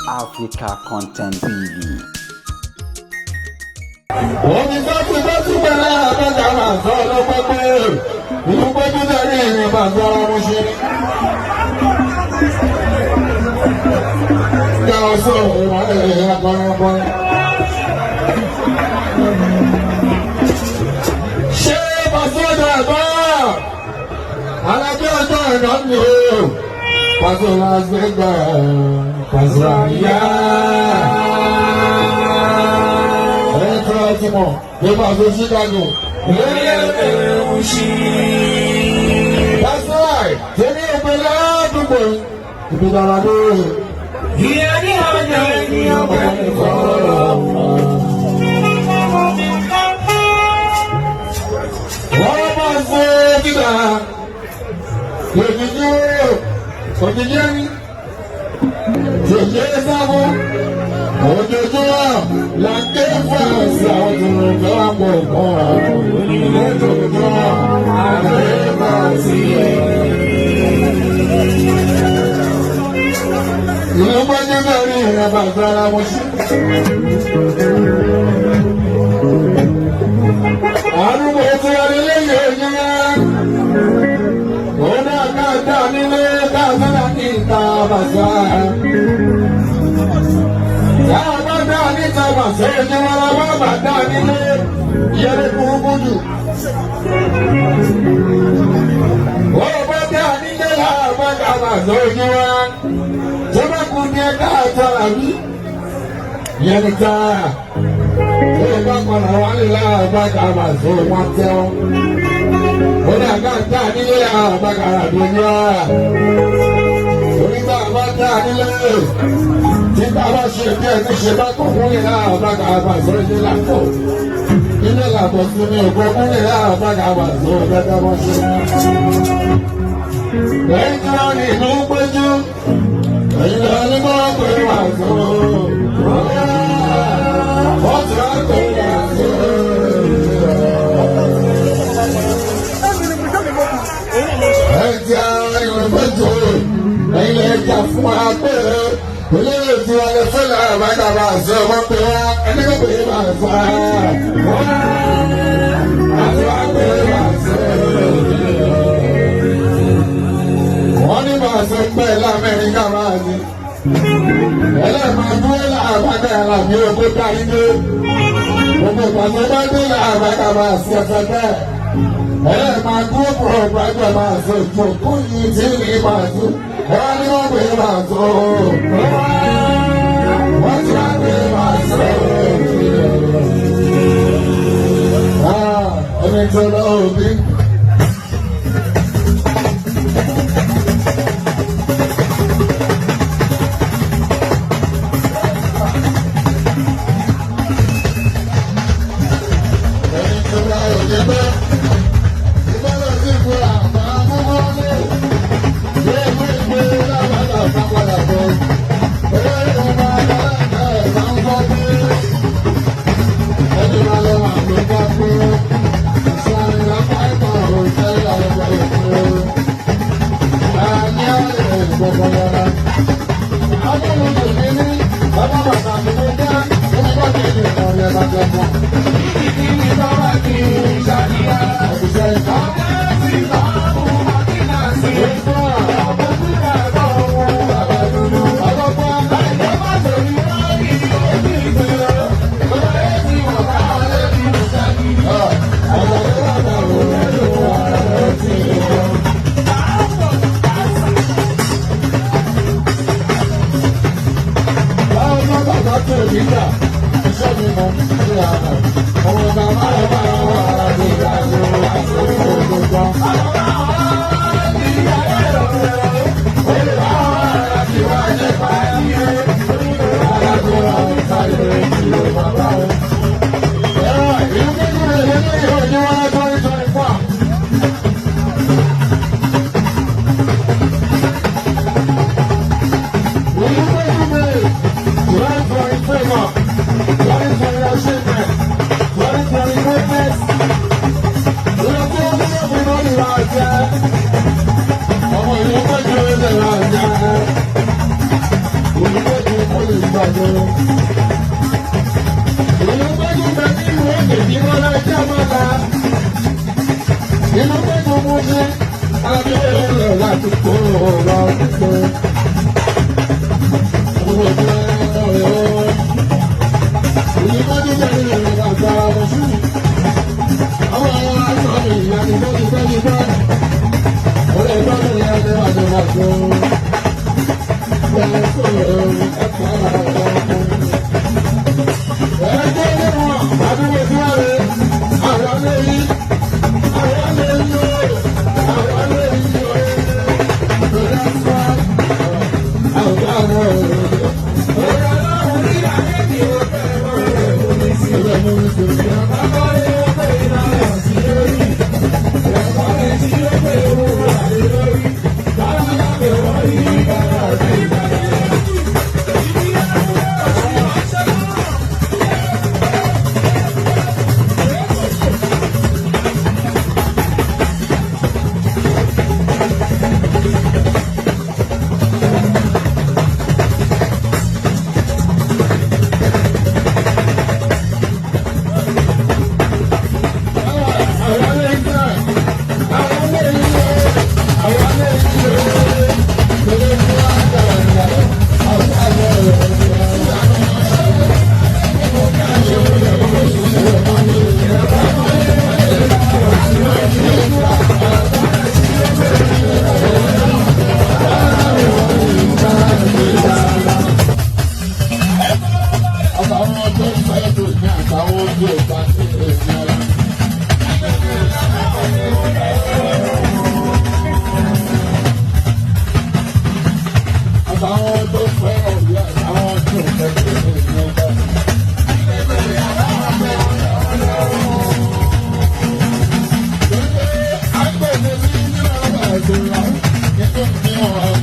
Africa Content TV. Omi sọ́tù sọ́tù pẹ̀lú àbájá máa sọ ọlọ́pẹ́ pé ìlú péjú tẹ̀lé ìrìn máa sọ ara wọn ṣe. Ìyá ọ̀sán ìwà ẹ̀yà agbọ̀nràngbọ̀n. Ṣé Pàṣẹ ẹ̀bá? Alájọ́ ọjọ́ ìná ni o. Pàṣẹ làṣẹgbà Pàṣẹ àyà. Ẹ̀yin tí wọ́n ti mọ̀ pé Pàṣẹ Chicago. That's right. Tèmi ìpínlẹ̀ àdúgbò ìpínlẹ̀ àdúgbò. Ìyá ní ọjọ́ ẹni ọgbẹ́ ìfọ̀rọ̀. Wọ́n máa fún gíga òjijì òjijì ẹni jòjì sáfù òjòjúmọ́ là ń ké fún àṣà àwọn tó ń fẹ́ wá pọ̀ mọ́ ojoojúmọ́ àgbẹ̀ máa sí i. Ìlú gbọ́dọ̀ náà rí ìrìn àbàgbà ara wọn sí. Àrùn ètò ìrìnlẹ̀ yẹn. Òun náà káàdá nílé káàdá ní ìta bàṣà. Táà bá dá níta bàṣà ẹ̀jẹ̀ wọn la wá bà dá nílé yẹrẹ burúkú jù. Wọ́n bá dá nílé làbá dá bàṣà ẹ̀jẹ̀ wọn. Tó bá kú ní ẹ̀ka àtàrà mi. Yẹn ta. Ó bá padà wálé láàbá ká bàṣà wọn tẹ́wọ́. Ó ní àká dá nílé àbá kàrà dùn yá. Onígbà bá dá nílé. Tí bá bá ṣe bí ẹni ṣe bá kọ̀ fún ilé àbá kàrà bàṣà ilé làpọ̀. Ilé làpọ̀ sí mi ò gbọ́ fún ilé àbá kàrà bàṣà ọ̀gá bọ́ ṣe. Lẹ́yìn tí wọ́n ní ìlú péjú, ẹ̀yin lọ ní bọ́ pé wà sọ. Wọ́n ti wá pé wà sọ. Ẹja ìrìnàjò ẹ̀yin ẹja fún wa pé olóyè tí wọn lè fẹ́ lọ́wọ́ àbájáde àṣẹ wọn pé wá ẹni kò pé wà fà á. Àti wá pé wà sọ. Wọ́n ní màá ṣe pẹ́ l'Amẹ́ríkà máa ní. Ẹlẹ́ẹ̀máa dúró láàbàdà àlàbí ogó dárí dé. Gbogbo ìpàṣẹ bá dé làbàdà máa ṣe ẹsẹ̀ bẹ́ẹ̀. Ẹlẹ́ẹ̀máa dúró pọ̀ gbàgbọ́ máa ṣe ìjòkó yìí tí ní máa ṣe. Wọ́n ní wọ́n pè máa sọ. Wọ́n ti wá pè máa sọ. Ẹni tó lọ́wọ́ òbí. Ẹni tó lọ́wọ́ òbí bẹ́ẹ̀. Ìlú gbẹ́jú bẹ nínú òkè tí wọ́n lọ jẹ́ mọ́ta. Ìlú gbẹ́jú mú sí alábíyẹ̀ láti kó ọ̀rọ̀ pípẹ́. Ìlú gbẹ́jú bẹ nínú àgbà ọ̀ṣun. Àwọn aṣọ ìyá ni gbẹ́jú gbẹ́jú bá. Ọ̀rẹ́ ìgbàgbọ́ ìyá ni wàá jẹ́ wàá jẹ́. Àtàwọn tó ń fẹ́ tó ní àtàwọn ojú ìta sí èmi ara. Àtàwọn tó fẹ́ ọ̀yà àtàwọn tó ń fẹ́ tó ní èmi ọba. Àgbẹ̀dẹ ní nínú ọba ìṣòro nínú ní ọ̀rọ̀.